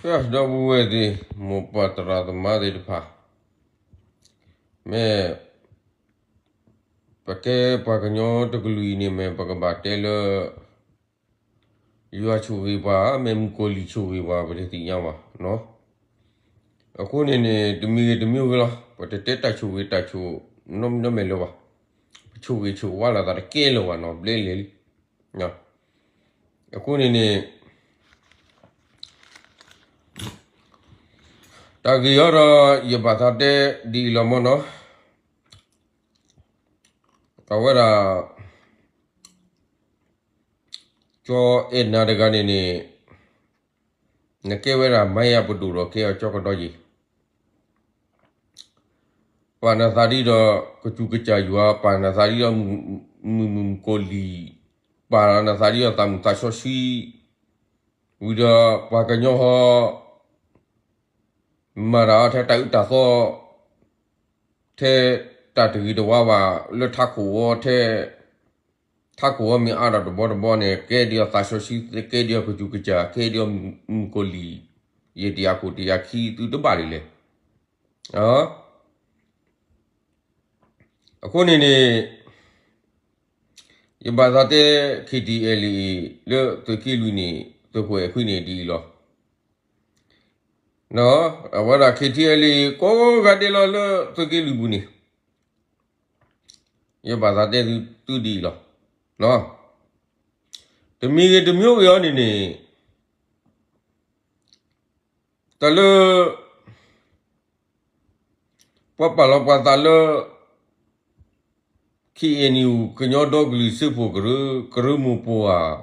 ဒီပုၢ်ဝဲၢ်သ့ၣ် မိၢ်ပၢ်သရၣ်သမါသ့ၣ်တဖၣ်, မ့ၢ် ပကဲပှၤကညီတကလုာ်အံၤန့ၣ်မ့ၢ်ပကဘၣ်တဲလၢ ယွၤဆိၣ်ဂ့ၤပှၤ မ့ၢ်မုၣ်ကီၤလံၢ်ဆိၣ်ဂ့ၤပှၤ ပတသ့ၣ်ညါဘၣ်နီၤ. အဃိန့ၣ်န့ၣ် တမံၤဂ့ၤတမံၤဂ့ၤလီၤ ပတတဲတၢ်ဆိၣ်ဂ့ၤတၢ်ဆိၣ် နီတမံၤလၢၤဘၣ်. ပဆိၣ်ဂ့ၤဆိၣ်ဝါလိာ်သးတကဲလၢၤဘၣ်နီၤ ဘျဲလဲၣ်လံ. အဃိန့ၣ်န့ၣ် တၢ်ဂ့ၢ်အံၤဒီး ယဘၣ်သးတဲဒ်အံၤလီၤမ့ၢ်နီၤ. အဝဲဒၣ် ကၠီအဲၣ်နၤတဂၤန့ၣ်န့ၣ် နကဲဝဲဒၣ်မါယၤပဒိၣ်ဒီးကဲအီၤကၠီကဒီးယံၤ ပာ်နသးဒ်ဒီးကစူၤကစၢ်ယွၤ ပာ်နသးဒ်ဒီးမုၣ်မုၣ်ကီၤလံၢ်, ပာ်နသးဒ်ဒီးသးမုာ်သးစီဆှံ, ဝံၤဒီးပှၤကညီဟီ မၤတၢ်အီၤထဲတၢ်အုးတၢ်သီ, ထဲတၢ်တဂ့ၤတဝါဘၣ် လၢထးခိၣ်ဝီထဲ, ထးခိၣ်ဝီမ့ၢ်အါဒီးတဘီတဘီန့ၣ် ကဲဒ်ဒီးသးစီဆှံ, ကဲဒ်ဒီးကစူၤကစၢ်, ကဲဒ်ဒီးမုၣ်ကီၤလံၢ်, ယတၢ်ခိၣ်တၢ်ခံသုတဘၣ်လံလဲၣ်. အဃိန့ၣ်န့ၣ် ယဘၣ်သးတဲ KTLA လၢသုးက့လွံၢ်န့ၣ် သုးခိၣ်အဲၣ်ခွံန့ၣ်ဒ်အံၤလီၤ. အဝဲဒၣ် KTLA ကိးဂၤဒဲးလီၤလၢသုးက့လွံၢ်ပူၤန့ၣ် ယဘၣ်သးတဲသုဒ်အံၤလီၤ. တမံၤဂ့ၤတမံၤဂ့ၤအံၤန့ၣ်န့ၣ် တၢ်လၢ ပှၤပာ်လီၤပှၤသးလၢ KNU ကညီဒီကလုာ်စၢဖှိၣ်ကရၢ, ကရၢမိၢ်ပှၢ်,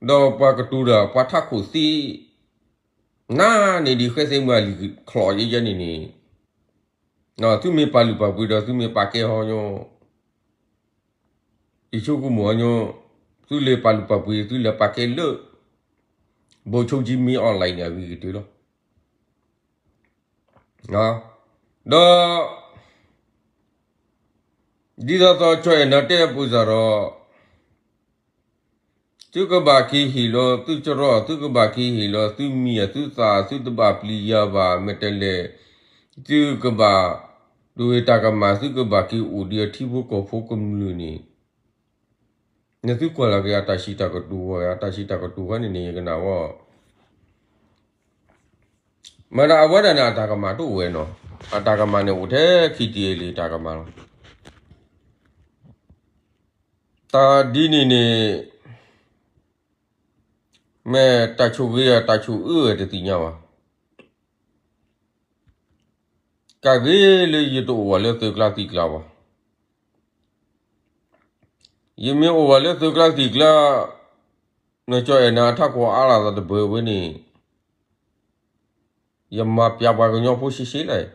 ဒီးပှၤကတိၤတၢ် ပှၤထးခိၣ်သ့ နၤန့ၣ်ဒ်ဃဲသဲမုၢ်အလံာ်ချီၣ်ယဲယဲန့ၣ်န့ၣ်, သုမ့ၢ်ပာ်လုၢ်ပာ်ပှ့ၤဒီးသုမ့ၢ်ပာ်ကဲဟီညီ ယဆိကမိၣ်ဟီညီ, သုလဲၤပာ်လုၢ်ပာ်ပှ့ၤ သုလဲၤပာ်ကဲလၢ ဗိုလ်ချုပ်ကြီးမင်းအောင်လှိုင်န့ၣ် အဂ့ၤကတၢၢ်လီၤ. ဒီး ဒ်သိးသိးကၠီအဲၣ်နၤတဲအပူၤစ့ၢ်ဒီး သုကဘၣ်က့ၤဟ့ၣ်လီၤသုကရီ, သုကဘၣ်က့ၤဟ့ၣ်လီၤသုမံၤအသုသး သုတဘၣ်ပျံၤယၤဘၣ် မဲာ်တဲးလဲး, သုကဘၣ် ဒိးဝဲတၢ်ကမၣ် သုကဘၣ်က့ၤအိၣ်ဒီးအထံဖိကီၢ်ဖိကမျၢၢ်န့ၣ် နသုကွၢ်လၢ်က့ၤအတၢ်စံးတၢ်ကတိၤဝဲ အတၢ်စံးတၢ်ကတိၤဝဲန့ၣ်န့ၣ် ယကနၣ်ဝဲ မၤဒၣ်အဝဲဒၣ်န့ၣ် အတၢ်ကမၣ်တအိၣ်ဝဲနီၤ, အတၢ်ကမၣ်န့ၣ်အိၣ်ထဲခံတံၢ်လံတၢ်ကမၣ်လီၤ. တၢ်ဒ်န့ၣ်န့ၣ် မ့ၢ်တၢ်ဆိၣ်ဂ့ၤအတၢ်ဆိၣ်အၢဝဲတသ့ၣ်ညါဘၣ်. ကးဂ့ၤလၢယတအိၣ်ဘၣ်လၢသုးကျါသံကျါဘၣ်. ယမ့ၢ်အိၣ်ဘၣ်လၢသုးကျါသံကျါ, နကၠီအဲၣ်နၤအထးခိၣ်အါလီၤသးတဘၢဝဲန့ၣ်, ယမၤပျးပှၤကညီဖိရှဲရှဲလဲၣ်.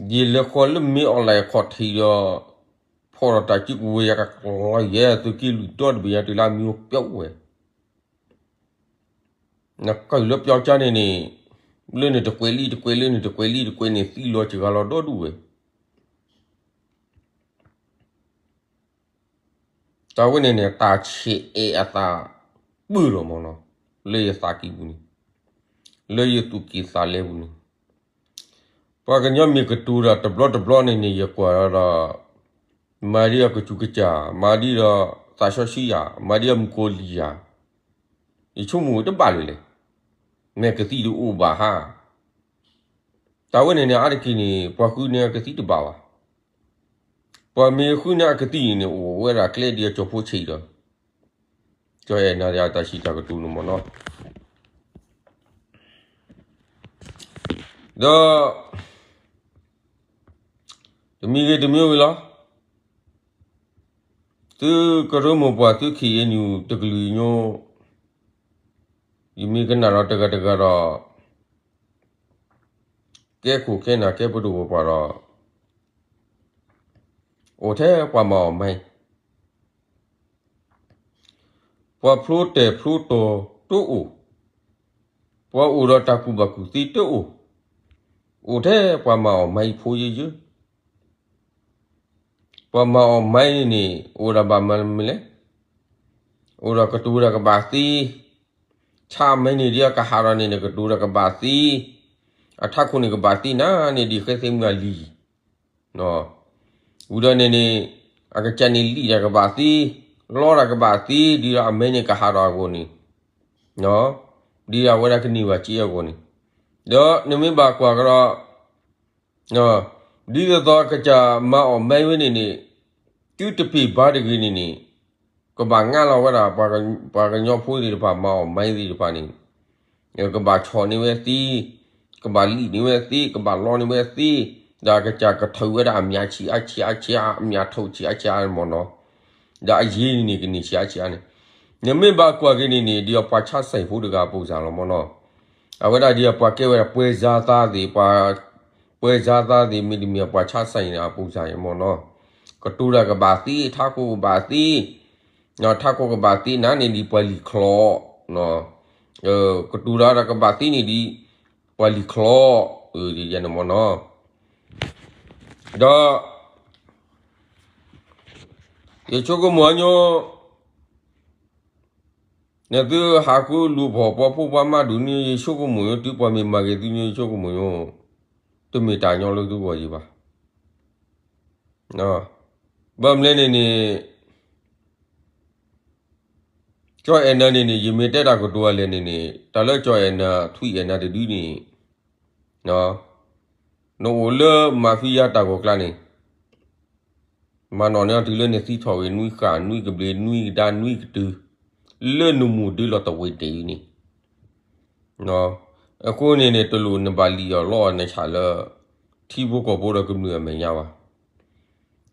ယလဲၤဃီၤလၢမ့ၢ်အီၣ်လဲၣ်ခီၣ်ထံးဒီး, ဖီၣ်ဒီးတၢ်စုကဝဲၤယၤကကျီယဲသုးက့လွံၢ်ဒီတဘ့ၣ်ညါတုၤလၢအမံၤအိၣ်ပျီအိၣ်ဝဲ နကၢၢ်လၢပျီကၠါန့ၣ်န့ၣ်, လၢန့ၣ်တကွဲးလံတကွဲး လၢန့ၣ်တကွဲးလံတကွဲးန့ၣ် သံလီၤစှၤလီၤဒီဒူၣ်ဝဲ. တၢ်ဝဲန့ၣ်န့ၣ် တၢ်ဆဲးအဲၣ်အသးပၢၢ်လီၤမးနီၤ, လၢယသးကံၢ်ပူၤန့ၣ်, လၢယသူၣ်ကံၢ်သးလဲပူၤန့ၣ်, ပှၤကညီမ့ၢ်ကတိၤတၢ်တဘျီတဘျီန့ၣ်န့ၣ် ယကွၢ်ဒီး မၤဒ်အကစူၤကစၢ်, မၤဒ်ဒီးသးစီဆှံယၤ, မၤဒ်အမုၣ်ကီၤလံၢ်ယၤ, ယဆိကမိၣ်တဘၣ်လၢၤလဲၣ်, မ့ၢ်ကသံၣ်တအိၣ်ဘၣ်ဟါ. တၢ်ဝဲန့ၣ်န့ၣ် အါတက့ၢ်န့ၣ် ပှၤဃုန့ၢ်အကသံၣ်တဘၣ်ဘၣ်. ပှၤမ့ၢ်ဃုန့ၢ်အကသံၣ်န့ၣ်န့ၣ် အိၣ်ဝဲဒၣ်ကျဲဒ်အကၠီၤဖိဆံးဒီး, ကၠီၤအဲၣ်နၤဒီးအတၢ်စံးတၢ်ကတိၤန့ၣ်မးနီၤ. ဒီး တမံၤဂ့ၤတမံၤဂ့ၤလီၤ, သုကရၢမိၢ်ပှၢ်သုခံးအံၤနုၢ်တကလုာ်ညိ, ယမ့ၢ်ကနၣ်ဒီးတဂၤတဂၤဒီး ကဲခိၣ်ကဲနၢ်ကဲပဒိၣ်ပပှၢ်ဒီး အိၣ်ထဲပှၤမၤအီၣ်မၤအံၤ, ပှၤဖျိတဲာ်ဖျိတီၤတအိၣ်, ပှၤအိၣ်ဒီးတၢ်ကူၣ်ဘၣ်ကူၣ်သ့တအိၣ်, အိၣ်ထဲပှၤမၤအီၣ်မၤအံၤဖိယဲယဲ. ပှၤမၤအီၣ်မၤအံၤန့ၣ် အိၣ်ဒီးဘၣ်မနုၤလဲၣ်, အိၣ်ဒီးကတိၤတၢ်ကဘၣ်သ့, ဆ ထါအမဲန့ၣ်ဒ်အကဟးထီၣ်န့ၣ်န့ၣ် ကတိၤတၢ်ကဘၣ်သ့, အထးခိၣ်န့ၣ်ကဘၣ်သ့နၤန့ၣ်ဒ်ဃဲသ့ၣ်မုၢ်အလံၤ, ဝံၤဒီးန့ၣ်န့ၣ် အကစၢ်န့ၣ်လံၣ်တၢ်ကဘၣ်သ့, လီတၢ်ကဘၣ်သ့ ဒ်ဒီးအမဲန့ၣ်ကဟးထီၣ်အဂီၢ်န့ၣ်, ဒ်ဒီးအဝဲဒၣ်ကန့ၢ်ဘၣ်စ့အဂီၢ်န့ၣ်, ဒီးနမ့ၢ်ဘၣ်ကွၢ်ကဒီး ဒ်သိးသိးကစၢ်မၤအီၣ်မဲဝဲန့ၣ်န့ၣ်, တုၤတပ့ၤဘါတဂ့ၤန့ၣ်န့ၣ်, ကဘၣ်ငါလီၤဝဲဒၣ် ပှၤကညီဖိသ့ၣ်တဖၣ် မၤအီၣ်မဲသ့ၣ်တဖၣ်န့ၣ်, ကဘၣ်ဆီၣ်န့ၢ်ဝဲသ့, ကဘၣ်လံၣ်န့ၢ်ဝဲသ့, ကဘၣ်လီန့ၢ်ဝဲသ့, ဒီးကစၢ်ကထုးဝဲဒၣ်အမံၤဆံးအါဆံးအါဆံး အမံၤထီၣ်ဆံးအါဆံးအါမ့ၢ်နီၤ, ဒီးအယ့န့ၣ်န့ၣ် ကန့ၢ်ဆံးအါဆံးအါန့ၣ်, နမ့ၢ်ဘၣ်ကွၢ်က့ၤန့ၣ်န့ၣ် ဒ်အပှၤဆါစဲၣ်ဖိတဂၤအပူၤစ့ၢ်လီၤမ့ၢ်နီၤ, အဝဲဒၣ်ဒ်အပှၤကဲဝဲဒၣ်ပှဲၤစါသးသ့ၣ်, ပှဲၤစါသးသ့ၣ် မ့တမ့ၢ်အပှၤဆါစဲၣ်န့ၣ်အပူၤစ့ၢ်မ့ၢ်နီၤ, ကတိၤတၢ်ကဘၣ်သ့, ထးခိၣ်ကဘၣ်သ့, ထးခိၣ်ကဘၣ်သ့နၤန့ၣ်ဒ်ပှၤလံၣ်ချီ, ကတိၤတၢ်ဒီးကဘၣ်သ့န့ၣ်ဒ်ပှၤလံၣ်ချီ, ဒ်န့ၣ်မ့ၢ်နီၤ, ဒီး ယဆိကမိၣ်ညီ, နသုဟးဃုလူၤဖီၣ်ပှၤဖိပှၤမါဒိၣ်န့ၣ် ယဆိကမိၣ်ညီ တုၤပှၤမ့ၢ်မၤဂ့ၤသုညီ ယဆိကမိၣ်ညီ, တမ့ၢ်တၢ်ညီလၢသုဂီၢ်ယံၤဘၣ်. ဘၣ်မနုၤလဲၣ်န့ၣ်န့ၣ် ကၠီအဲၣ်နၤန့ၣ်န့ၣ် ယမ့ၢ်တဲတၢ်ကတိၤအလဲၣ်န့ၣ်န့ၣ် တၢ်လၢကၠီအဲၣ်နၤ ထွံၣ်အဲၣ်နၤတဒုန့ၣ် နအိၣ်လၢမၤဖံယါတၢ်ဂီၤကျါန့ၣ် မၤနီၣ်န့ၢ်အီၤတုၤလၢနသံထီၣ်ဂ့ၤ နွံဃာ် နွံကဘျံး နွံကဒါ နွံကတုၤ လၢနမိၢ်ဒၢလီၤတဝ့ၤဒဲးအံၤန့ၣ် အဃိန့ၣ်န့ၣ် တလိၣ်နဘၣ်လံၣ်အီၣ်လီအီၣ်နဆၣ်လၢ ထံဖိကီၢ်ဖိဒီးကမျၢၢ်အမဲာ်ညါဘၣ်.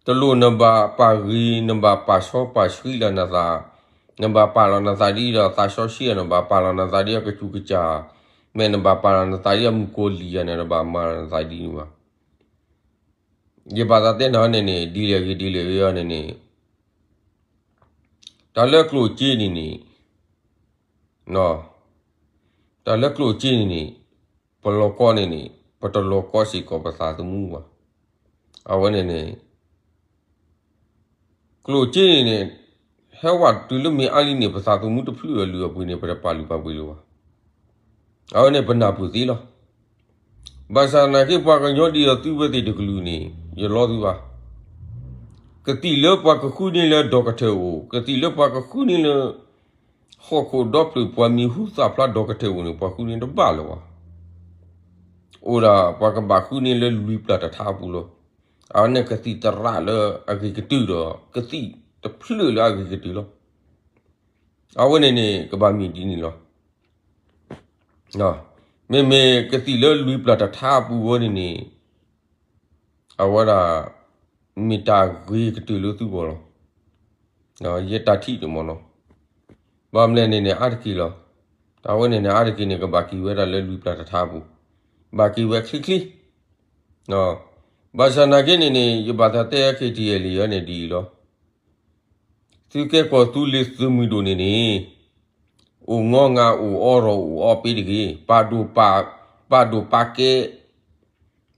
တလိၣ်နဘၣ်ပာ်ဂ့ၤ နဘၣ်ပာ်စီပာ်ဆှံလီၤနသး, နဘၣ်ပာ်လီၤနသးဒ်ဒီးသးစီဆှံအီၤ နဘၣ်ပာ်လီၤနသးဒ်အကစူၢ်ကစၢ်, မ့ၢ်နဘၣ်ပာ်လီၤနသးဒ်အမုၣ်ကီၤလံၢ်ယၤန့ၣ် နဘၣ်မၤလီၤနသးဒ်န့ၣ်ဘၣ်. ယဘၣ်သးတဲနၤန့ၣ်န့ၣ် ဒ်လဲၣ်ဂ့ၤဒ်လဲၣ်ဂ့ၤအီၤန့ၣ်န့ၣ် တၢ်လၢကျိၣ်စ့န့ၣ်န့ၣ် တၢ်လၢကျိၣ်စ့န့ၣ်န့ၣ် ပလီၤကီန့ၣ်န့ၣ် ပတလီၤကီစ့ၢ်ကီးပသးသမူဘၣ်. အဝဲန့ၣ်န့ၣ် ကျိၣ်စ့န့ၣ်န့ၣ် ဟဲဝဲတုၤလၢမ့ၢ်အါလံန့ၣ် ပသးသမူတဖျၢၣ်အလုၢ်အပှ့ၤန့ၣ် ပတပာ်လုၢ်ပာ်ပှ့ၤလၢၤဘၣ်. အဝဲန့ၣ်ပနၢ်ပၢၢ်သ့လီၤ. ဘၣ်ဆၣ်သနာ်က့ ပှၤကညီဒ်သိးသုဝဲသ့ၣ်တကလုာ်န့ၣ် ယလီသုဘၣ်. ကသံၣ်လၢပှၤကဃုန့ၢ်လၢဒီးကထၢၣ်အိၣ်, ကသံၣ်လၢပှၤကဃုန့ၢ်လၢ ဟီၣ်ခိၣ်ဒီဖျၢၣ် ပှၤမံၤဟူသၣ်ဖျါဒီးကထၢၣ်အိၣ်န့ၣ် ပှၤဃုန့ၢ်တဘၣ်လၢၤဘၣ်. အိၣ်ဒၣ်ပှၤကဘၣ်ဃုန့ၢ်လၢလွံၢ်ပျၢ်တထါအပူၤလီၤ. အဝဲန့ၣ်ကသံၣ်သရၣ်လၢအဂ့ၤကတၢၢ်ဒီး ကသံၣ်တဖျၢၣ်လၢအဂ့ၤကတၢၢ်လီၤ. အဝဲန့ၣ်န့ၣ် ကဘၣ်မ့ၢ်ဒ်န့ၣ်လီၤ. မ့မ့ၢ်ကသံၣ်လၢလွံၢ်ပျၢ်တထါအပူၤဝဲန့ၣ်န့ၣ် အဝဲဒၣ် မ့ၢ်တၢ်ဂ့ၤကတၢၢ်လၢသုဂီၢ်လီၤ. ယတၢ်ထံၣ်န့ၣ်မ့ၢ်နီၤ, ဘၣ်မနုၤလဲၣ်န့ၣ်န့ၣ် အါတက့ၢ်လီၤ. အဝဲန့ၣ်န့ၣ် အါတက့ၢ်န့ၣ် ကဘၣ်က့ၤဝဲဒၣ်လၢလွံၢ်ပျၢ်တထါအပူၤ, ဘၣ်က့ၤဝဲချ့ချ့. ဘၣ်ဆၣ်နာ်က့န့ၣ်န့ၣ် ယဘၣ်သးတဲ K T L A အံၤန့ၣ်ဒ်အံၤလီၤ. သုကဲကီၢ်သူလ့ၤသုးမုၢ်ဒိၣ်န့ၣ်န့ၣ် အိၣ်ငီငါအိၣ်အီဒီးအိၣ်အီပ့ၤတဂ့ၤ, ပာ်ဒိၣ်ပာ်ကဲ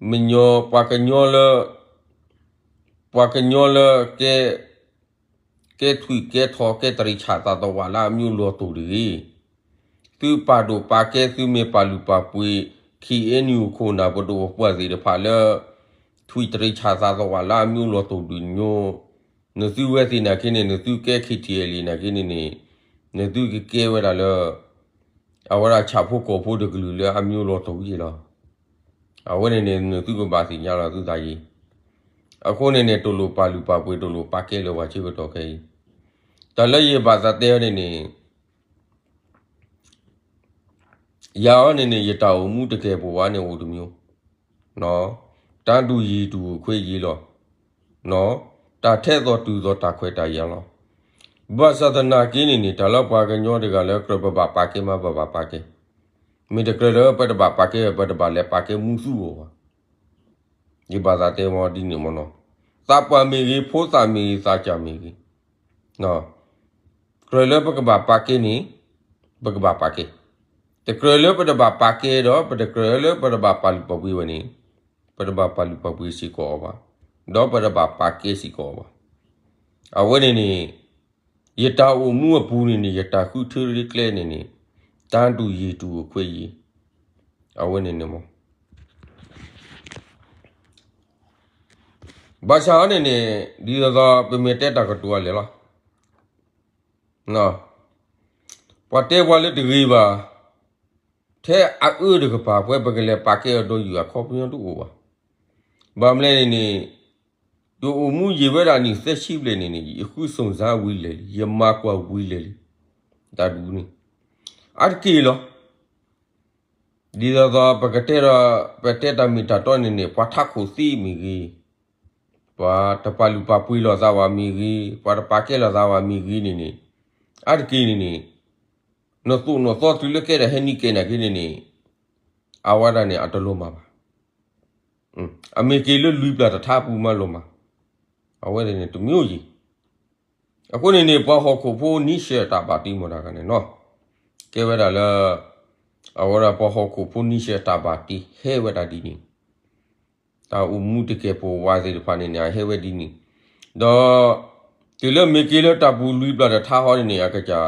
မညီ ပှၤကညီလၢ ပှၤကညီလၢကဲ ကဲထွံၣ်ကဲထီၣ် ကဲတရံးဆၣ်သးသဝးလၢအမျိုးလွဲၢ်တူၢ်တဂ့ၤ. သုပာ်ဒိၣ်ပာ်ကဲ သုမ့ၢ်ပာ်လုၢ်ပာ်ပှ့ၤ K N U ခိၣ်နၢ်ပဒိၣ်ပပှၢ်သ့ၣ်တဖၣ်လၢ ထွံၣ်တရံးဆၣ်သးသဝးလၢအမျိုးလွဲၢ်တူၢ်ဒုးညီ နသုဝဲသ့ၣ်နာ်က့န့ၣ် နသုကဲ K T L A နာ်က့န့ၣ်န့ၣ် နသုကကဲဝဲဒၣ်လၢ အဝဲဒၣ်ဆၣ်ဖိကီၢ်ဖိတကလုာ်လၢအမျိုးလွဲၢ်တူၢ်ယ့ၢ်လီၤ. အဝဲန့ၣ်န့ၣ် နသုကဘၣ်သ့ၣ်ညါလီၤသုသးယ့ၢ်. အဃိန့ၣ်န့ၣ် တလိၣ်ပာ်လုၢ်ပာ်ပှ့ၤ တလိၣ်ပာ်ကဲလၢၤပှၤဆၢကတီၢ်ခဲအံၤ. တၢ်လၢယဘၣ်သးတဲအီၤန့ၣ်န့ၣ် ယၤအီၤန့ၣ်န့ၣ် ယတၢ်အိၣ်မူတကဲာ်ပဝးန့ၣ်အိၣ်တမံၤ, တၢ်ဒုးယံၤဒုးအိၣ်ခွဲးယံၤလီၤ. တၢ်ထဲသိးတုၤသိးတၢ်ခွဲးတၢ်ယာ်လီၤ. ဘၣ်ဆၣ်သနာ်က့န့ၣ်န့ၣ် တၢ်လၢပှၤကညီတဂၤလၢကြၢးပဘၣ်ပာ်ကဲမး ပဘၣ်ပာ်ကဲ, မ့ၢ်တကြၢးလၢပတဘၣ်ပာ်ကဲ ပတဘၣ်လဲၤပာ်ကဲမူသူအီၤဘၣ်. ယဘၣ်သးတဲဝဲဒ်န့ၣ်မ့ၢ်နီၤ, သးပှၢ်မ့ၢ်ဂ့ၤ ဖိသၣ်မ့ၢ်ဂ့ၤ သးစၢ်မ့ၢ်ဂ့ၤ ကြၢးလၢပကဘၣ်ပာ်ကဲန့ၣ် ပကဘၣ်ပာ်ကဲ, တကြၢးလၢပတဘၣ်ပာ်ကဲဒီး ပတကြၢးလၢပတဘၣ်ပာ်လုၢ်ပာ်ပှ့ၤဝဲန့ၣ် ပတဘၣ်ပာ်လုၢ်ပာ်ပှ့ၤစ့ၢ်ကီးအီၤဘၣ်, ဒီးပတဘၣ်ပာ်ကဲစ့ၢ်ကီးအီၤဘၣ်. အဝဲန့ၣ်န့ၣ် ယတၢ်အိၣ်မူအပူၤန့ၣ်န့ၣ် ယတၢ်ဃုထၢကျဲန့ၣ်န့ၣ် တၢ်တူၢ်ယံၤတူၢ်အခွဲးယံၤ, အဝဲန့ၣ်န့ၣ်မ့ၢ် ဘၣ်ဆၣ်အီၤန့ၣ်န့ၣ် ဒ်သိးသိးပမ့ၢ်တဲတၢ်ကတိၤအလဲၣ်လီၤ. ပှၤတဲပှၤလၢတဂ့ၤဘၣ်, ထဲအအၢတကပၤ ပှဲပကလဲၤပာ်ကဲအီၤဒီးယုၢ်အခီပညီတအိၣ်ဘၣ်. ဘၣ်မနုၤလဲၣ်န့ၣ်န့ၣ် ယအိၣ်မူယံာ်ဝဲဒၣ်နံၣ်သၢဆံဘျဲၣ်န့ၣ်န့ၣ် ယဃုစုံစမ်းဝံၤလဲၣ်လံ, ယမၤကွၢ်ဝံၤလဲၣ်လံ, တၢ်ဒ်န့ၣ် အါတက့ၢ်လီၤ. ဒ်သိးသိးပကတဲဒီး ပတဲတၢ်မ့ၢ်တၢ်တီန့ၣ်န့ၣ် ပှၤထးခိၣ်သ့မ့ၢ်ဂ့ၤ, ပှၤတပာ်လုၢ်ပာ်ပှ့ၤလိာ်သးဝဲမ့ၢ်ဂ့ၤ, ပှၤတပာ်ကဲလိာ်သးဝဲမ့ၢ်ဂ့ၤန့ၣ်န့ၣ်, အါတက့ၢ်န့ၣ်န့ၣ် နသိၣ်နသီတုၤလၢကဲဒီးဟဲနံၣ်ကဲနၤက့န့ၣ်န့ၣ် အဝဲဒၣ်န့ၣ် အတလိၣ်မၤဘၣ်. အမ့ၢ်က့ၤလၢလွံၢ်ပျၢ်တထါပူၤမးလိၣ်မၤ, အဝဲန့ၣ်တမံၤယံၤ. အဃိန့ၣ်န့ၣ် ပှၤဟီၣ်ခိၣ်ဖိနံၣ်ဆဲးတၢ်ဘၣ်တံမီၢ်တၢ်ဂၤန့ၣ်နီၤ, ကဲဝဲဒၣ်လၢ အဝဲဒၣ်ပှၤဟီၣ်ခိၣ်ဖိနံၣ်ဆဲးတၢ်ဘၣ်တံဟဲဝဲဒၣ်ဒ်န့ၣ်, တၢ်အိၣ်မူတကဲာ်ပိာ်ဝးသ့ၣ်တဖၣ်န့ၣ်န့ၣ် အဟဲဝဲဒ်န့ၣ်, ဒီး တုၤလၢမ့ၢ်က့ၤလၢတၢ်ပူၤလွံၢ်ပျၢ်တထါဟီန့ၣ်န့ၣ် အကစၢ်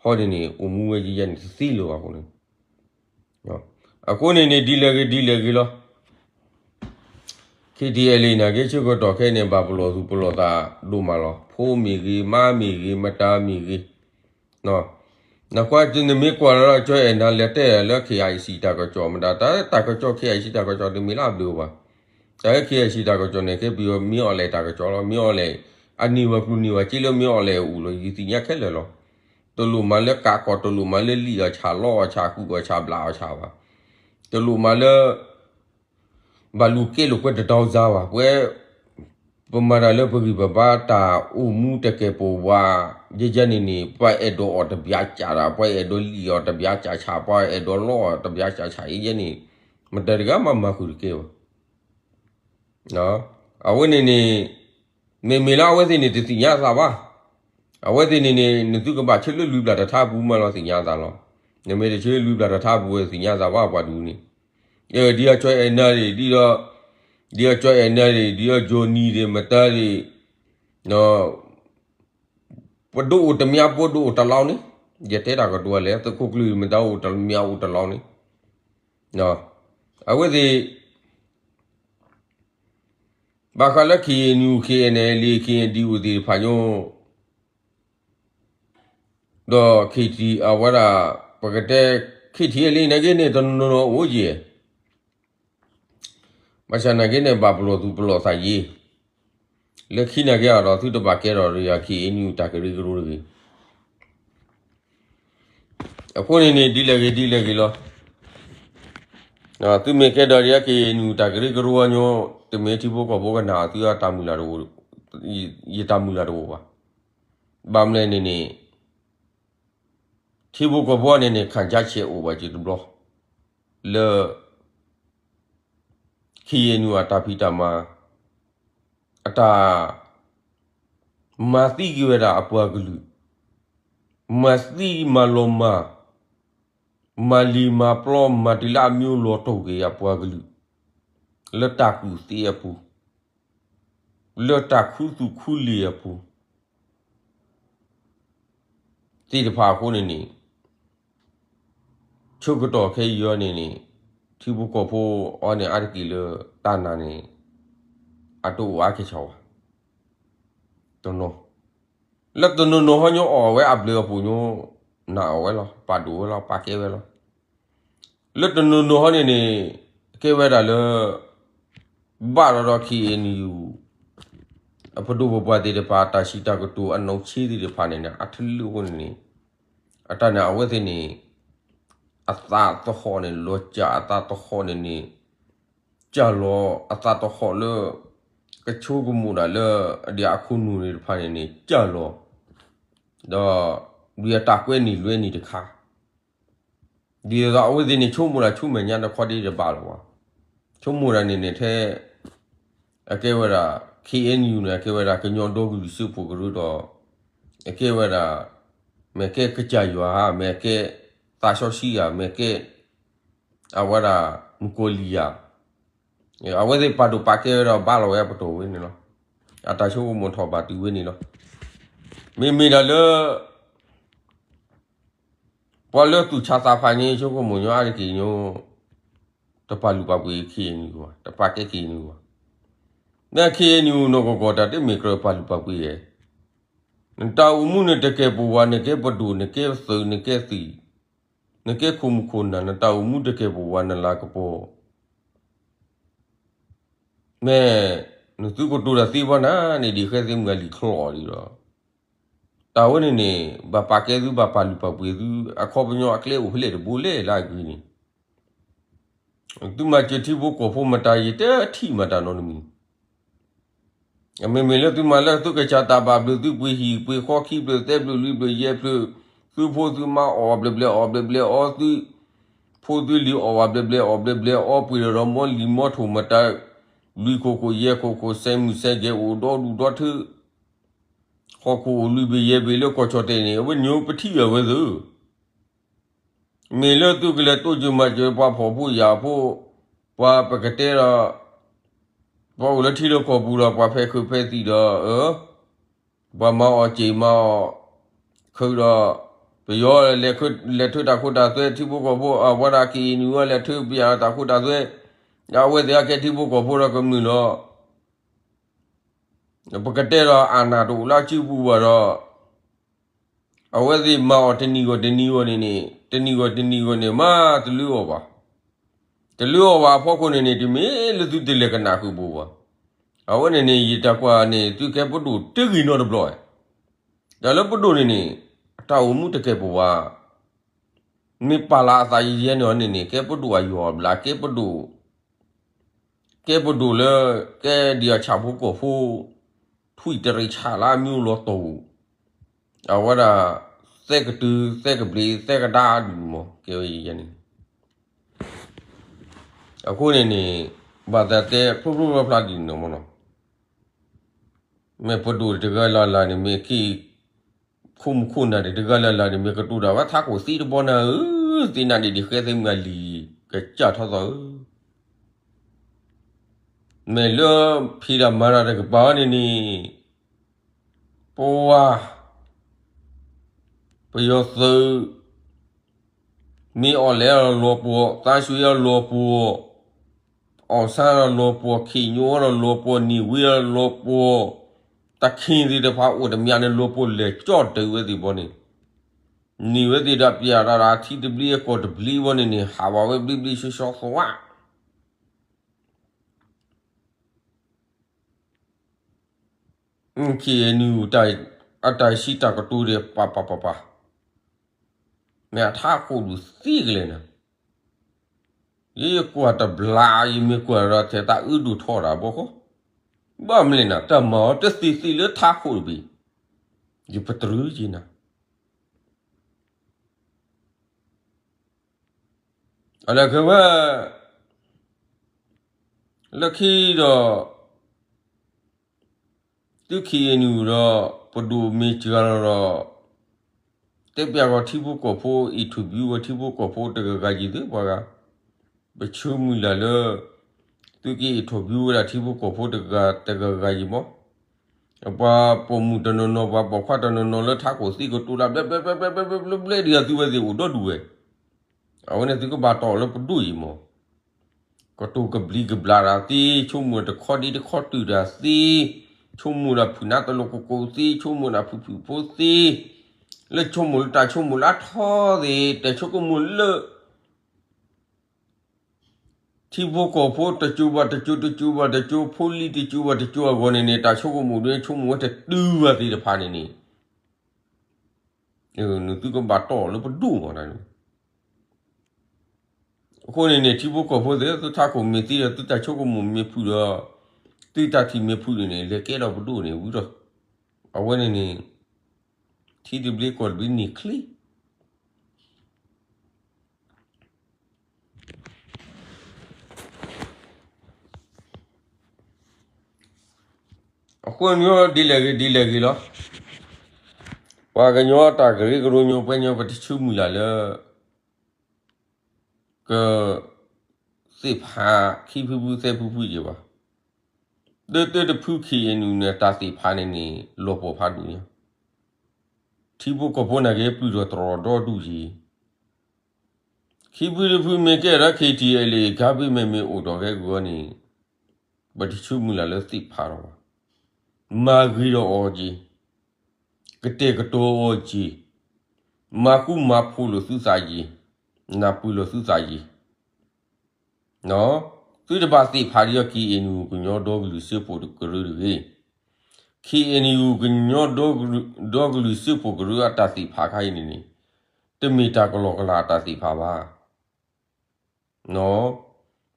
ဟီန့ၣ်န့ၣ် အိၣ်မူဝဲယဲယဲန့ၣ်တသ့လၢၤဘၣ်အဃိန့ၣ်, အဃိန့ၣ်န့ၣ် ဒ်လဲၣ်ဂ့ၤဒ်လဲၣ်ဂ့ၤလီၤ. KTLA န့ၣ်က့ ဆၢကတီၢ်ခဲအံၤန့ၣ် ဘၣ်ပလီၢ်သူၣ်ပလီၢ်သးဒိၣ်မးလီၤ. ဖိမ့ၢ်ဂ့ၤ, မါမ့ၢ်ဂ့ၤ, မတၤမ့ၢ်ဂ့ၤ, နကွၢ် နမ့ၢ်ကွၢ်လီၤလၢကၠီအဲၣ်နၤလဲၤတဲလၢ KIC တၢ်ကစီၣ်မတၤ, တၢ် တၢ်ကစီၣ် KIC တၢ်ကစီၣ်န့ၣ်မ့ၢ်လၢအဘျုးဘၣ်. တၢ်လၢ KIC တၢ်ကစီၣ်န့ၣ် ကဲပယီၤမ့ၢ်အီၣ်လဲၣ်တၢ်ကစီၣ်လီၤ. မ့ၢ်အီၣ်လဲၣ် အန့ၢ်ဝဲကျိၣ်န့ၢ်ဝဲစ့လၢမ့ၢ်အီၣ်လဲၣ်အအိၣ်လီၤ. ယသ့ၣ်ညါခဲလၢာ်လီၤ. တလိၣ်မၤလၢကးကီၢ်, တလိၣ်မၤလၢလံၣ်အီၣ်ဆၣ်, လီအီၣ်ဆၣ်, ဃုအီၣ်ဆၣ်, ဘျးအီၣ်ဆၣ်ဘၣ်. တလိၣ်မၤလၢ ဘၣ်လူၤကဲလိာ်ကွဲတဒီစါဘၣ်. ပဝဲ ပမၤတၢ်လၢပဂံၢ်ပဘါတၢ်အိၣ်မူတကဲာ်ပိာ်ဝး, ယဲယဲန့ၣ်န့ၣ် ပှၤအဲၣ်ဒိးအီၣ်တဘျးစၢ်ဒီး ပှၤအဲၣ်ဒိးလံၣ်အီၣ်တဘျးစၢ်ဆၣ်, ပှၤအဲၣ်ဒိးလီအီၣ်တဘျးစၢ်ဆၣ်, ယဲယဲန့ၣ် မတၤတဂၤမၤမၤဃုာ်တကဲဘၣ်. အဝဲန့ၣ်န့ၣ် မ့မ့ၢ်လၢအဝဲသ့ၣ်န့ၣ် တသ့ၣ်ညါသးဘၣ်. အဝဲသ့ၣ်န့ၣ်န့ၣ် နသုကဘၣ်ဆၢလၢလွံၢ်ဘျၣ်တထါပူၤမးလီၤသ့ၣ်ညါသးလီၤ. နမ့ၢ်တဆၢလွံၢ်ဘျၣ်တထါပူၤဝဲသ့ၣ်ညါသးဘၣ်ပှၤဒ်န့ၣ်, ဒ်အကၠီအဲၣ်နၤဒံး, ဒ်အကၠီအဲၣ်နၤဒံး, ဒ်အကၠီနံၤဒံး, မတၤဒံး, ပဒိၣ်အိၣ်တမံၤ ပဒိၣ်အိၣ်တလီၤန့ၣ်, ယတဲတၢ်ကတိၤလဲၣ်, သုးခိၣ်ကျၢၢ်မတၤအိၣ်တမံၤအိၣ်တလီၤန့ၣ်, အဝဲသ့ၣ် ဘၣ်ဃးလၢ KNU, KNLA, KNDO သ့ၣ်တဖၣ်ညိ ဒီး KT အဝဲဒၣ် ပကတဲ KTLA န့ၣ်က့န့ၣ် တနီၤနီၤအိၣ်ယဲၢ်, ဘၣ်ဆၣ်နာ်က့န့ၣ် ဘၣ်ပလီၢ်သူၣ်ပလီၢ်သးယံၤ, လၢခံနာ်က့ဒီး သုတဘၣ်ကဲထီၣ်ဒီးယၤ KNU တၢ်ကရၢကရိတဂ့ၤ. အဃိန့ၣ်န့ၣ် ဒ်လဲၣ်ဂ့ၤဒ်လဲၣ်ဂ့ၤလီၤ. သုမ့ၢ်ကဲဒီးယၤ KNU တၢ်ကရၢကရိအညိ တမ့ၢ်ထံဖိကီၢ်ဖိကနၣ်သုတၢ်မုၢ်လၢ်တအိၣ်, ယတၢ်မုၢ်လၢ်တအိၣ်ဘၣ်. ဘၣ်မနုၤလဲၣ်န့ၣ်န့ၣ် ထံဖိကီၢ်ဖိန့ၣ်န့ၣ် ခံစားချက်အိၣ်ဘၣ်စ့ၢ်တဘျီ လၢ KNU အတၢ်ဖံးတၢ်မၤ အတၢ် မၤသံက့ၤဝဲဒၣ်အပှၤကလုာ်, မၤသံမၤလီၤမၢ်, မၤလံၤမၤပျီ မၤတုၤလၢအမံၤလီၤတိၢ်က့ၤအပှၤကလုာ်, လၢတၢ်ကူၣ်သ့အပူၤ, လၢတၢ်ခူသူၣ်ခူလံၤအပူၤ သ့ၣ်တဖၣ်အဃိန့ၣ်န့ၣ် ဆၢကတီၢ်ခဲအံၤအီၤန့ၣ်န့ၣ် ထံဖိကီၢ်ဖိအီၤန့ၣ် အါတက့ၢ်လၢတၢ်နာ်န့ၣ် အတအိၣ်အါကဲၣ်ဆိးဘၣ်. တနီၤ လၢတနီၤနီၤဟီညိအီၣ်ဝဲအဘျုးအဖှိၣ်ညိ နာ်အီၣ်ဝဲလီၤ, ပာ်ဒိၣ်ဝဲလီၤ, ပာ်ကဲဝဲလီၤ. လၢတနီၤနီၤဟီန့ၣ်န့ၣ် ကဲဝဲဒၣ်လၢ ဘၣ်ဒီးဒီး KNU အပဒိၣ်ပပှၢ်သ့ၣ်တဖၣ် တၢ်စံးတၢ်ကတိၤအနီၢ်ဆံးသ့ၣ်တဖၣ်န့ၣ်န့ၣ် အထလုၢ်အဃိန့ၣ်န့ၣ် အတၢ်န့ၣ် အဝဲသ့ၣ်န့ၣ် အသးသဟီၣ်န့ၣ် လီၤစၢ် အသးသဟီၣ်န့ၣ်န့ၣ် စၢ်လီၤ အသးသဟီၣ်လၢ ကဆိကမိၣ်ဒၣ်လၢ အဒံးအခိၣ်နူာ်သ့ၣ်တဖၣ်န့ၣ်န့ၣ် စၢ်လီၤ ဒီး ဒုးအတၢ်ကွဲနံၣ်လွဲနံၣ်တခါ ဒ်သိးအဝဲသ့ၣ်န့ၣ် ဆိကမိၣ်ဒၣ်ဆူမဲာ်ညါတခီဒ်တဘၣ်လီၤဘၣ်. ဆိကမိၣ်ဒၣ်န့ၣ်န့ၣ်ထဲ အကဲဝဲဒၣ် KNU န့ၣ် အကဲဝဲဒၣ်ကညီဒီကလုာ်စၢဖှိၣ်ကရၢဒီး အကဲဝဲဒၣ် မ့ၢ်ကဲကစၢ်ယွၤဧါ, မ့ၢ်ကဲသးစီဆှံဧါ, မ့ၢ်ကဲ အဝဲဒၣ်မုၣ်ကီၤလံၢ်ဧါ. အဝဲသ့ၣ်ပာ်ဒိၣ်ပာ်ကဲဝဲဒီးဘၣ်လီၤဝဲအပတီၢ်ဝဲန့ၣ်လီၤ. အတၢ်ဆိကမိၣ်ထီၣ်ဘၣ်တုၤဝဲန့ၣ်လီၤ. မ့မ့ၢ်ဒၣ်လၢ ပှၤလၢသူၣ်ဆါသးဖးန့ၣ် ဆိကမိၣ်ညီအါတက့ၢ်ညီ, တပာ်လုၢ်ပာ်ပှ့ၤ ခ့ၣ်အဲၣ်ယူၣ် ဘၣ်, တပာ်ကဲ ခ့ၣ်အဲၣ်ယူၣ် ဘၣ်. နခ့ၣ်အဲၣ်ယူၣ် နီၢ်ကီၢ်ကီၢ် တၢ်တမ့ၢ်ကြၢးပာ်လုၢ်ပာ်ပှ့ၤဧါ. နတၢ်အိၣ်မူန့ၣ် တကဲၢ်ပဝး, နကဲပဒိၣ်, နကဲသုး, နကဲသံၣ်, နကဲခိၣ်မူခိၣ်နၢ်, နတၢ်အိၣ်မူတကဲၢ်ပဝး နလၤကပီၤ မ့ၢ် နသုကတိၤတၢ်သ့ဘၣ်နၤန့ၣ် ဒ်ဃဲသ့ၣ်မုၢ်အလံာ်ချီၣ်ဒ်လီၤ. တၢ်ဝဲန့ၣ်န့ၣ် ဘၣ်ပာ်ကဲသု ဘၣ်ပာ်လုၢ်ပာ်ပှ့ၤသု အခီပညီအကျဲအိၣ်ဖဲလဲၣ်တဘိလဲၣ်လၢအဂ့ၢ်န့ၣ်, သုမၤစၢၤထံဖိကီၢ်ဖိမတၤ ယတထံၣ်မတၤနီတမံၤ. မ့မ့ၢ်လၢသုမၤလၢသုကစၢ်တၢ်ဘၣ်ဘျုး သုပှ့ၤဟံၣ်ပှ့ၤဃီ ခံဘျဲၣ်သၢဘျဲၣ်လွံၢ်ဘျဲၣ်ယဲၢ်ဘျဲၣ်, သုဖိသုမါအီၣ်ဘျဲၣ်ဘျဲၣ်အီၣ်ဘျဲၣ်ဘျဲၣ်အီ သုဖိသုလံၤအီၣ်ဝဲဘျဲၣ်ဘျဲၣ်အီၣ်ဘျဲၣ်ဘျဲၣ်အီ ပှ့ၤဒီးဒီးမီလံၤမီထိၣ်မတၤ လွံၢ်ခိၣ်ခိၣ်ယဲၢ်ခိၣ်ခိၣ် စဲမုၢ်စဲဂဲၤအိၣ်ဒီဒူၣ်ဒီထၢ ဟီၣ်ခိၣ်အိၣ်လွံၢ်ဘ့ၣ်ယဲၢ်ဘ့ၣ်လၢကီၢ်ကၠီၣ်တဲၣ်န့ၣ် အဝဲန့ၣ်ပထံၣ်အဝဲသ့ၣ် မ့ၢ်လၢသုကလဲၤတိစၢၤမၤစၢၤပှၤဖှီၣ်ဖိယာ်ဖိ, ပှၤပကတဲဒီး ပှၤအိၣ်လၢထံလၢကီၢ်ပူၤဒီး ပှၤဖဲးခုးဖဲးသံၣ်ဒီး ပှၤမၤအီၣ်စ့ၢ်မၤအီၣ်ခုးဒီး ပယီၤလဲၤထုးတၢ်ခိတၢ်သွဲ ထံဖိကီၢ်ဖိ အဝဲဒၣ်က့ၤနုာ်ဝဲလဲၤထုးပယီၤတၢ်ခိတၢ်သွဲ အဝဲသ့ၣ်အကဲထံဖိကီၢ်ဖိဒီးကမျၢၢ်လီၤ. ပကတဲဒီးအနၢ်တအိၣ်လၢစုပူၤဘၣ်ဒီး အဝဲသ့ၣ်မၤအီၣ်တနံၤဂီၢ်တနံၤဂီၢ်န့ၣ်န့ၣ် တနံၤဂီၢ်တနံၤဂီၢ်န့ၣ် မၤတလၢအီၣ်ဘၣ်. တလၢအီၣ်ဘၣ်အဖီခိၣ်န့ၣ်န့ၣ် တမ့ၢ်လၢသုတလဲၤကနၣ်ဃုာ်ဘိဘၣ်. အဝဲန့ၣ်န့ၣ် ယတၢ်ကွၢ်န့ၣ် သုကဲပဒိၣ်တဂ့ၤနီတဘျီ, တၢ်လၢပဒိၣ်န့ၣ်န့ၣ် အတၢ်အိၣ်မူတကဲၢ်ပဝး မ့ၢ်ပာ်လီၤအသးယဲၢ်န့ၣ်န့ၣ်န့ၣ် ကဲပဒိၣ်အယီၢ်အဘျါ ကဲပဒိၣ် ကဲပဒိၣ်လၢ ကဲဒ်အဆၣ်ဖိကီၢ်ဖိ ထွံၣ်တရံးဆၣ်လၢအမံၤအိၣ်လီၤတီၢ် အဝဲဒၣ် သဲကတုၤ သဲကဘျံး သဲကဒါဒုးမး ကဲဝဲယဲၢ်န့ၣ် အဃိန့ၣ်န့ၣ် ဘၣ်သးတဲဖျိဖျိဖျါဖျါဒ်န့ၣ်မးနီၤ, မ့ၢ်ပဒိၣ်တဂၤလၢ်လၢ်န့ၣ် မ့ၢ်က့ၤ ခိၣ်မူခိၣ်နၢ်တဂၤလၢ်လၢ်န့ၣ် မ့ၢ်ကတိၤတၢ်ဝဲထးခိၣ်သံတဘီနၤဧၢ, သ့ၣ်နၤဒ်ဒ်ဃဲသ့ၣ်မုၢ်အလံာ်ကစၢ်ထီၣ်သီဧၢ, မ့ၢ်လၢဖံးတၢ်မၤတၢ်တကပၤန့ၣ်န့ၣ် ပဝါ ပယီၤသုး မ့ၢ်အီၤလဲၤလီၤပှီၢ် သးစူၤလီၤပှီၢ် အီၣ်ဆါလီၤပှီၢ် ခ့ၣ်ညိဒီးလီၤပှီၢ် နံၣ်ဝ့ဒီးလီၤပှီၢ် တၢ်ခ့ၣ်သ့ၣ်တဖၣ်အိၣ်တမံၤန့ၣ် လီၤပှီၢ်လဲၤကၠီၣ်တၢ်ဝဲသ့ၣ်ဘီန့ၣ် နံၣ်ဝဲသ့ၣ်ဒီးပျဲတၢ်ဒီးထံတဘျံအကီၢ်တဘျံဘီန့ၣ်န့ၣ် ဟးဝးဝဲဘျံဘျံဆှီဆှီသဝး ခ့ၣ်အဲၣ်ယူၣ် အတၢ်စံးတၢ်ကတိၤဒီး ပၢ်ပၢ်ပၢ်ပၢ် မ့ၢ်အထးခိၣ်ဒုးသံကလဲာ်နၤ, ယကွၢ်တဘျီ ယမ့ၢ်ကွၢ်ဒီးထဲတၢ်အၢဒိၣ်ထီၣ်တၢ်ဘီဃီ, ဘၣ်မနုၤလဲၣ်နၤ တၢ်မၤအီၤတသ့သ့လၢထးခိၣ်တဘ့ၣ်, ယပတြၢၤက့ၤနၤ အလဲၤခဲဝဲ လၢခံဒီး သုခံဂ့ၤနုာ်ဒီး ပဒိၣ်မ့ၢ်စှၤလီၤဒီး တဲပျးကီးထံဖိကီၢ်ဖိ interview ဝဲထံဖိကီၢ်ဖိတဂၤဂၤယံၤသုပှၤဂၤ, ပဆၢမုၢ်လၢ်လၢ သုက interview ဝဲဒၣ်ထံဖိကီၢ်ဖိတဂၤဂၤယံၤမး, ပှၤပိာ်မုၣ်တနီၤနီၤ ပှၤပိာ်ခွါတနီၤနီၤလၢထးခိၣ်သံကတိၤတၢ်ဘျဲဘျဲဘျဲဘျဲဘျဲဒ်အသုဝဲသ့ၣ်အိၣ်ဒီဒူၣ်ဝဲ, အဝဲန့ၣ်သုကဘၣ်တီၢ်လၢပဒိၣ်အံၤမး ကတိၤကဘျံးကဘျၣ်တၢ်သ့, ဆိကမိၣ်တခီဒံတခီတုၤတၢ်သ့, ဆိကမိၣ်ဒၣ်ဖုၣ်နါတလိၤကိကိသ့, ဆိကမိၣ်ဒၣ်ဖုၣ်ဖုၣ်ဖိသ့, လၢဆိကမိၣ်လၢတၢ်ဆိကမိၣ်လၢထီၣ်သ့, တၢ်ဆိကမိၣ်လၢ ထံဖိကီၢ်ဖိတစိၤဘၣ်တစိၤ တစိၤဘၣ်တစိၤ ဖိလံၤတစိၤဘၣ်တစိၤအဂီၢ်န့ၣ်န့ၣ် တၢ်ဆိကမိၣ်ဒ်န့ၣ် ဆိကမိၣ်ဝဲတတုၤဘၣ်သ့ၣ်တဖၣ်န့ၣ်န့ၣ် နသုကဘၣ်တီၢ်လၢပဒိၣ်မးန့ၣ်, အဃိန့ၣ်န့ၣ် ထံဖိကီၢ်ဖိသ့ၣ် သုထးခိၣ်မ့ၢ်သံဒီး သုတၢ်ဆိကမိၣ်မ့ၢ်ဖုၣ်ဒီး သုတၢ်ထံၣ်မ့ၢ်ဖုၣ်န့ၣ်န့ၣ် လဲၤကဲထီၣ်ပဒိၣ်န့ၣ်ဝံၤဒီး အဝဲန့ၣ်န့ၣ် ထံတဘျ့ကီၢ်တဘျ့န့ၣ်ချ့ အဃိန့ၣ် ဒ်လဲၣ်ဂ့ၤဒ်လဲၣ်ဂ့ၤလီၤ, ပှၤကညီတၢ်ကရၢကရိညီ ပှဲၤညီ ပတဆၢမုၢ်လၢ်လၢ ကသ့ၣ်ဖးခံဖုဖုသဲဖုဖုယံၤဘၣ်, တၢ်တၢ်တဖုခံအံၤန့ၣ် တၢ်သ့ၣ်ဖးန့ၣ်န့ၣ် လီၤပှီၢ်ဖးဒိၣ်ညါ, ထံဖိကီၢ်ဖိန့ၣ်က့ၤ ပျုၢ်ထီၣ်တြီၤဒီဒူၣ်ယံၤ, ခံဖုတဖုမ့ၢ်ကဲထီၣ် ခ့ထံအဲလ့ ကါဘ့ၣ်မဲာ်မ့ၢ်အိၣ်ဒီးကဲကဂီၤန့ၣ် ပတဆၢမုၢ်လၢ်လၢသ့ၣ်ဖးဒီးဘၣ်. မၤဂ့ၤဒီးအီၤက့ၤ, ကတဲာ်ကတီၤအီၤက့ၤ, မၤဃူမၤဖိးလိာ်သုသးက့ၤ, နၢ်ပၢၢ်လိာ်သုသးက့ၤ သုတဘၣ်သ့ၣ်ဖးဒံးအီၤ ခ့ၣ်အဲၣ်ယူၣ် ကညီဒီကလုာ်စၢဖှိၣ်ကရၢတဂ့ၤ. ခ့ၣ်အဲၣ်ယူၣ် ကညီဒီကလုာ်စၢဖှိၣ်ကရၢအတၢ်သ့ၣ်ဖးခါအံၤန့ၣ်န့ၣ် တမ့ၢ်တၢ်ကလီကလီတၢ်သ့ၣ်ဖးဘၣ်.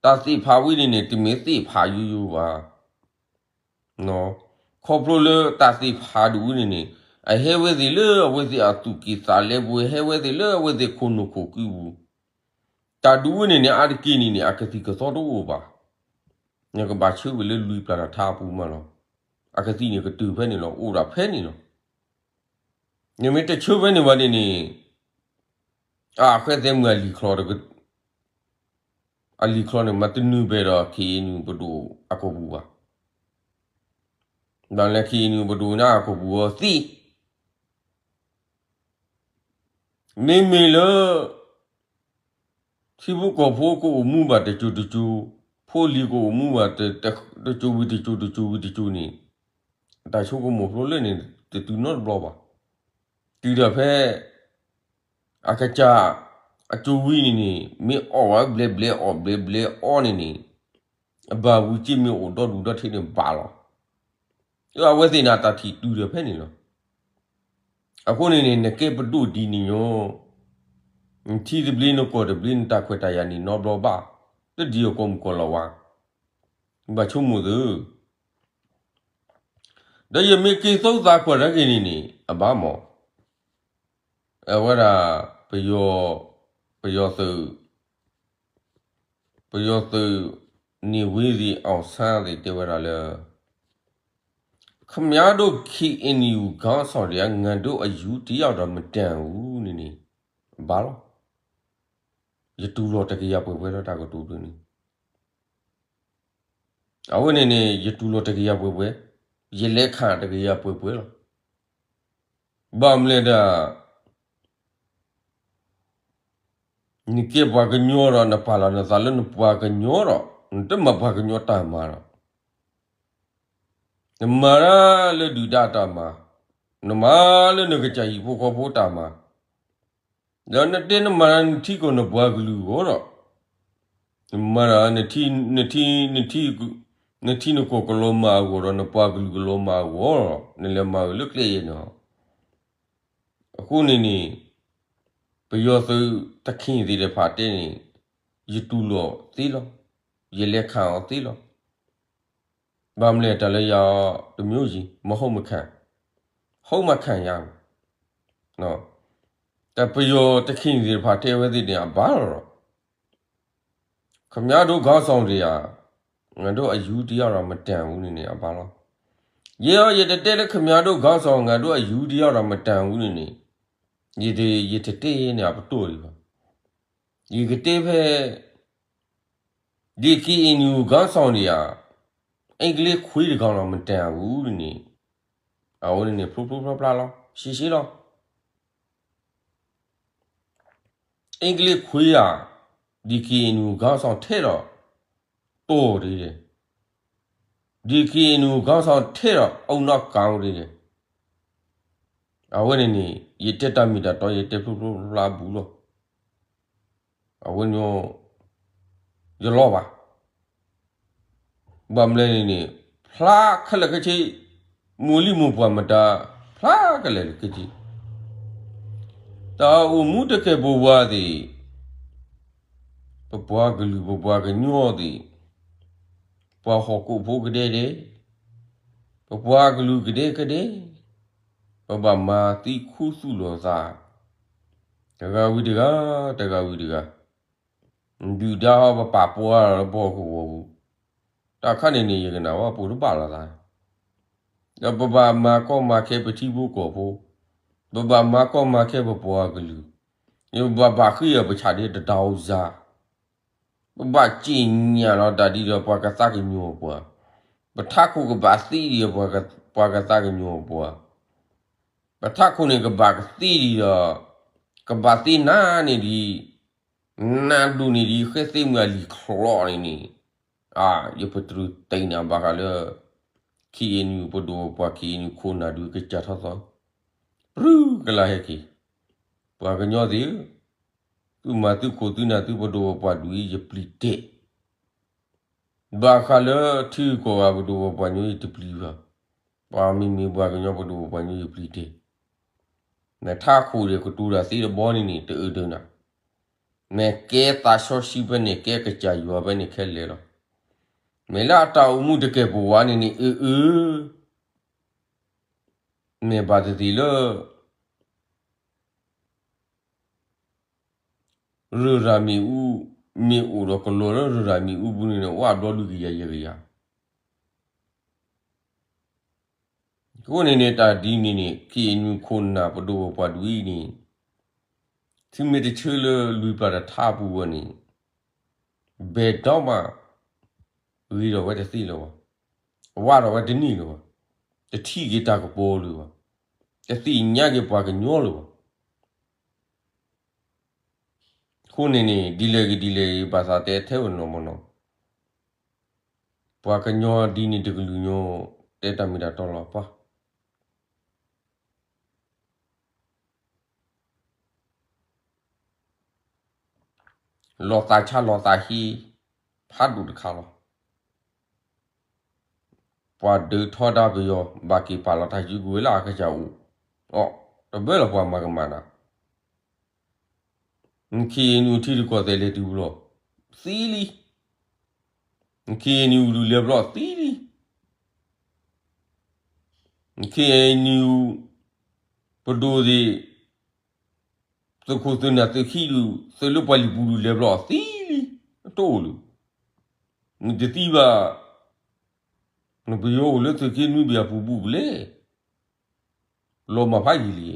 တၢ်သ့ၣ်ဖးဝဲန့ၣ်န့ၣ် တမ့ၢ်သ့ၣ်ဖးယိယိဘၣ်. ခီဖျိလၢတၢ်သ့ၣ်ဖးဒိၣ်ဝဲန့ၣ်န့ၣ် အဟဲဝဲသ့ၣ်လၢအဝဲသ့ၣ်အသူၣ်ကံၢ်သးလဲပူၤ, ဟဲဝဲသ့ၣ်လၢအဝဲသ့ၣ်ခိၣ်နူာ်ခိၣ်ကုပူၤ, တၢ်ဒိၣ်ဝဲန့ၣ်န့ၣ် အါတက့ၢ်န့ၣ်န့ၣ် အကသံၣ်ကသီတအိၣ်ဘၣ်. နကဘၣ်ဆၢဝဲလၢလွံၢ်ပျၢ်တၢ်ထါအပူၤမးလီၤ. အကသံၣ်န့ၣ်ကတုၤဖဲန့ၣ်လီၤ, အိၣ်ဒၣ်ဖဲန့ၣ်လီၤ. နမ့ၢ်တဆၢဖဲန့ၣ်ဘၣ်န့ၣ်န့ၣ် အဃဲသဲမုၢ်အလံၤချီ, အလံၤချီန့ၣ် မ့ၢ်တနုာ်ဘၣ်ဒီး ခ့ၣ်အဲၣ်ယူၣ် ပဒိၣ်အကိာ်ပူၤဘၣ်. ဘၣ်လဲၣ် ခ့ၣ်အဲၣ်ယူၣ် ပဒိၣ်ညါအကိာ်ပူၤအီၤသံ, မ့မ့ၢ်လၢ ထံဖိကီၢ်ဖိကအိၣ်မူဘၣ်တစိၤတစိၤ, ဖိလံၤကအိၣ်မူဘၣ်တစိၤဝံၤတစိၤ တစိၤဝံၤတစိၤန့ၣ် တၢ်ဆိကမိၣ်ဖျိလၢန့ၣ် တတုၤနီတဘျီဘၣ်. တုၤဒၣ်ဖဲ အကစၢ် အစိၤဝံၤန့ၣ်န့ၣ် မ့ၢ်အီၣ်ဝဲဘျဲးဘျဲးအီၣ်ဘျဲးဘျဲးအီၣ်န့ၣ်န့ၣ် အဘၣ်ဝံၤစ့မ့ၢ်အိၣ်ဒီဒူၣ်ဒီထံးန့ၣ်ဘၣ်လီၤ. အဝဲသ့ၣ်န့ၣ် တၢ်ထံၣ်တုၤဒီးဖဲန့ၣ်လီၤ. အဃိန့ၣ်န့ၣ် နကဲပဒိၣ်ဒ်န့ၣ်ညီ, နထံသဘျ့နကီၢ်သဘျ့ နတၢ်ခွဲးတၢ်ယာ်န့ၣ်နီတဘျီဘၣ်, တဒ်အကီၢ်မုၢ်ကီၢ်လီၤဝါ, ဘၣ်ဆိကမိၣ်သု. ဒီးယမ့ၢ်က့ၤသိသးကွၢ်တၢ်ဂ့ၢ်န့ၣ်န့ၣ် အဘၣ်မး, အဝဲဒၣ် ပယီၤ, ပယီၤသုး ပယီၤသုး နေဝင်းသ့ၣ် အောင်ဆန်းသ့ၣ် တဲဝဲဒၣ်လၢ ခင်ဗျားတို့ ခ့ၣ်အဲၣ်ယူၣ် ခေါင်းဆောင်တွေက ငါတို့အယူတရားတော်မတန်ဘူးန့ၣ်န့ၣ် ဘၣ်လီၤ. ယတူၢ်လိာ်တကယၤပှဲၤပှဲၤလီၤ တၢ်ကတိၤဒ်န့ၣ် အဝဲန့ၣ်န့ၣ် ယတူၢ်လိာ်တကယၤပှဲၤပှဲၤ, ယလဲၤခးတကယၤပှဲၤပှဲၤလီၤ. ဘၣ်မနုၤလဲၣ်ဒီး နကဲပှၤကညီဒီး နပာ်လီၤနသးလၢနပှၤကညီဒီး နတမၤပှၤကညီတၢ်မၤဒီး နမၤတၢ်လၢဒုၣ်ဒါတၢ်မၤ, နမၤလၢနကစၢ်ဟံၣ်ဖိဃီဖိတၢ်မၤ, ဒီးနတဲနမၤတၢ်နထံကီၢ်နပှၤကလုာ်အဂီၢ်ဒီး နမၤတၢ် နထံ, နထံ, နထံ, နထံနကီၢ်ကလီၤမၢ်အဂီၢ်ဒီး နပှၤကလုာ်ကလီၤမၢ်အဂီၢ်ဒီး နလဲၤမၤဂ့ၤလၢကျဲယဲၢ်န့ၣ်လီၤ. အဃိန့ၣ်န့ၣ် ပယီၤသုးတခ့ၣ်သ့ၣ်တဖၣ်တဲန့ၣ် ယတူၢ်လိာ်သ့လီၤ, ယလဲၤခးအီၤသ့လီၤ. ဘၣ်မနုၤလဲၣ် တၢ်လၢယၤတမျိုးယံၤ မဟုတ်မခံ, ဟုတ်မှခံရမယ်. တၢ်ပယီၤတခ့ၣ်သ့ၣ်တဖၣ်တဲဝဲသ့ၣ်န့ၣ် အဘၣ်လီၤလီၤ. ခင်ဗျားတို့ ခေါင်းဆောင်တွေက ငါတို့အယူတရားတော်မတန်ဘူးန့ၣ်န့ၣ် အဘၣ်လီၤ. ယဲအံၤ ယတတဲလၢ ခင်ဗျားတို့ ခေါင်းဆောင် ငါတို့အယူတရားတော်မတန်ဘူးန့ၣ်န့ၣ် ယတ, ယတတဲန့ၣ်အပတီၢ်ဒံးဘၣ်. ယကတဲဖဲ ဒီး ခ့ၣ်အဲၣ်ယူၣ် ခေါင်းဆောင်တွေက အင်္ဂလိပ်ခွေးတကောင်တောင်မတန်ဘူးန့ၣ်န့ၣ် အဝဲန့ၣ်န့ၣ် ဖျိဖျိဖျါဖျါလီၤ, ရှဲရှဲလီၤ. အင်္ဂလိပ်ခွေးဧါ, ဒီး ခ့ၣ်အဲၣ်ယူၣ် ခေါင်းဆောင်ထဲတော့ တိုးတယ်, ဒီး ခ့ၣ်အဲၣ်ယူၣ် ခေါင်းဆောင်ထဲတော့ အုံနောက်ကောင်တယ်. အဝဲန့ၣ်န့ၣ် ယတဲတၢ်မ့ၢ်တၢ်တီ ယတဲဖျိဖျိဖျါဖျါဘူးလီၤ. အဝဲန့ၣ် ယလီၤဘၣ်. ဘၣ်မနုၤလဲၣ်န့ၣ်န့ၣ် ဖျါခဲလၢာ်ခဲဆ့, မိၢ်လံၢ်မိၢ်ပှၢ်မတၤ ဖျါကလဲာ်ခဲဆ့, တၢ်အိၣ်မူတကဲာ်ပဝးသ့ၣ်, ပပှၤကလုာ်ပပှၤကညီသ့ၣ်, ပှၤဟီၣ်ခိၣ်ဖိကဒဲဒဲ, ပပှၤကလုာ်ကဒဲကဒဲ, ပဘၣ်မၤသံခူသူၣ်လိာ်သး တဂၤဝံၤတဂၤ, တဂၤဝံၤတဂၤ, ဒုၣ်ဒါဟီ ပပာ်ပှၤလီၤလၢပဟီၣ်ခိၣ်ဂီၤပူၤ, တၢ်ခါန့ၣ်န့ၣ် ယကနၣ်ဝဲပအိၣ်တဘၣ်လိာ်သး, ဒီးပဘၣ်မၤကီမၤခဲပထံဖိကီၢ်ဖိ, ပဘၣ်မၤကီမၤခဲပပှၤကလုာ်, ပဘၣ်ဘၣ်ဃ့အီၤပဆၣ်ဒ့တဒၣ်အိၣ်စၢ် ပဘၣ်စံၣ်ညီၣ်လီၤတၢ်ဒ်ဒီးပှၤကသးကညီၤပှၤ, ပထးခိၣ်ကဘၣ်သ့ဒ်ဒီးပှၤက, ပှၤကသးကညီၤပှၤ, ပထးခိၣ်န့ၣ်ကဘၣ်ကသ့ဒ်ဒီး, ကဘၣ်သ့နၤန့ၣ်ဒ် နၢ်ဒိၣ်န့ၣ်ဒ်ဃဲသ့ၣ်မုၢ်အလံၤချီန့ၣ်န့ၣ်, အါ ယပတြူၤတဲနၤဘၣ်ဃးလၢ ခ့ၣ်အဲၣ်ယူၣ် ပဒိၣ်ပပှၢ် ခ့ၣ်အဲၣ်ယူၣ် ခိၣ်နၢ်ဒုးကစၢ်ထီၣ်သီ, ပြုကလါဟဲက့ၤ, ပှၤကညီသ့ၣ်ဧၢ, သုမၤသုခိၣ်သုနၢ်သုပဒိၣ်ပပှၢ်ဒုးအံၤ ယပျံၤတဲာ် ဘၣ်ဃးလၢထံဂုၤကီၢ်ဂၤပဒိၣ်ပပှၢ်ကညီယတပျံၤဘၣ်, ပှၤမ့မ့ၢ်ပှၤကညီပဒိၣ်ပပှၢ်ကညီယပျံၤတဲာ်, မ့ၢ်ထးခိၣ်ဒီးကတိၤတၢ်သ့တဘီန့ၣ်န့ၣ် တအၢတနၢ်, မ့ၢ်ကဲသးစီဆှံဖဲန့ၣ် ကဲကစၢ်ယွၤဖဲန့ၣ်ခဲလၢာ်လီၤ, မ့ၢ်လၢအတၢ်အိၣ်မူတကဲာ်ပဝးန့ၣ်န့ၣ် အၢအၢ မ့ၢ်ဘၣ်သ့ၣ်သ့ၣ်လၢ ရရၤမ့ၣ်အူ, မ့ၢ်အိၣ်ဒီးကလီၤလၢရရၤမ့ၣ်အူပူၤန့ၣ်န့ၣ် အိၣ်အဘျီလွံၢ်ကယၤယဲၢ်ကယၤ, အဃိန့ၣ်န့ၣ် တၢ်ဒ်န့ၣ်န့ၣ် ခ့ၣ်အဲၣ်ယူၣ်ခိၣ်နၢ်ပဒိၣ်ပပှၢ်ဒုးအံၤန့ၣ် သုမ့ၢ်တဆၢလၢလွံၢ်ပျၢ်တထါပူၤဝဲန့ၣ် ဘဲၣ်ဒီမး ဂ့ၤထီၣ်ဝဲတသ့လၢၤဘၣ်, ဝးထီၣ်ဝဲတန့ၢ်လၢၤဘၣ်, တထံၣ်က့ၤတၢ်ကပီၤလၢၤဘၣ်, တသ့ၣ်ညါက့ၤပှၤကညီလၢၤဘၣ်. အဃိန့ၣ်န့ၣ် ဒ်လဲၣ်ဂ့ၤဒ်လဲၣ်ဂ့ၤ ဘၣ်သးတဲထဲဝဲနီၢ်မနီၢ်, ပှၤကညီဒ်န့ၣ်တကလုာ်ညီ တဲတၢ်မ့ၢ်တၢ်တီလီၤပှၤ လီၤသးဆါလီၤသးဟ့ ဖးဒိၣ်တခါလီၤ. ပှၤဒုးထီဒါပယီၤ ဘၣ်က့ၤပာ်လီၤတၢ်စုကဝဲၤလၢအကစၢ်အိၣ်, အီ, တဘၢလီၤပှၤမၤကမၣ်နၤ, နခ့ၣ်အဲၣ်ယူၣ်ထံတကီၢ်သဲးလဲၤတုၤဘျီ, သံလံ, နခ့ၣ်အဲၣ်ယူၣ်ဒုးလဲၤဘျီသံလံ, နခ့ၣ်အဲၣ်ယူၣ် ပဒိၣ်သ့ၣ် သုးခိၣ်သုးနၢ်သုးခံဒုး သုးလၢပှၤလံၣ်ပူၤဒုးလဲၤဘျီသံလံ, အတအိၣ်လၢၤ, နတသံဘၣ်, နပယီၤအိၣ်လၢသုးက့နွံဘ့ၣ်အပူၤဘူးပလဲၣ်, လီၤမၢ်ဖးယံာ်လံ.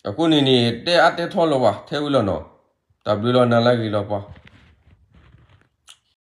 အဃိန့ၣ်န့ၣ် တဲအါတဲထီလၢၤဘၣ် ထဲဝဲလီၤနီၤ, တၢ်ဘျုးလီၤနၤလၢအဂ့ၤလီၤပှၤ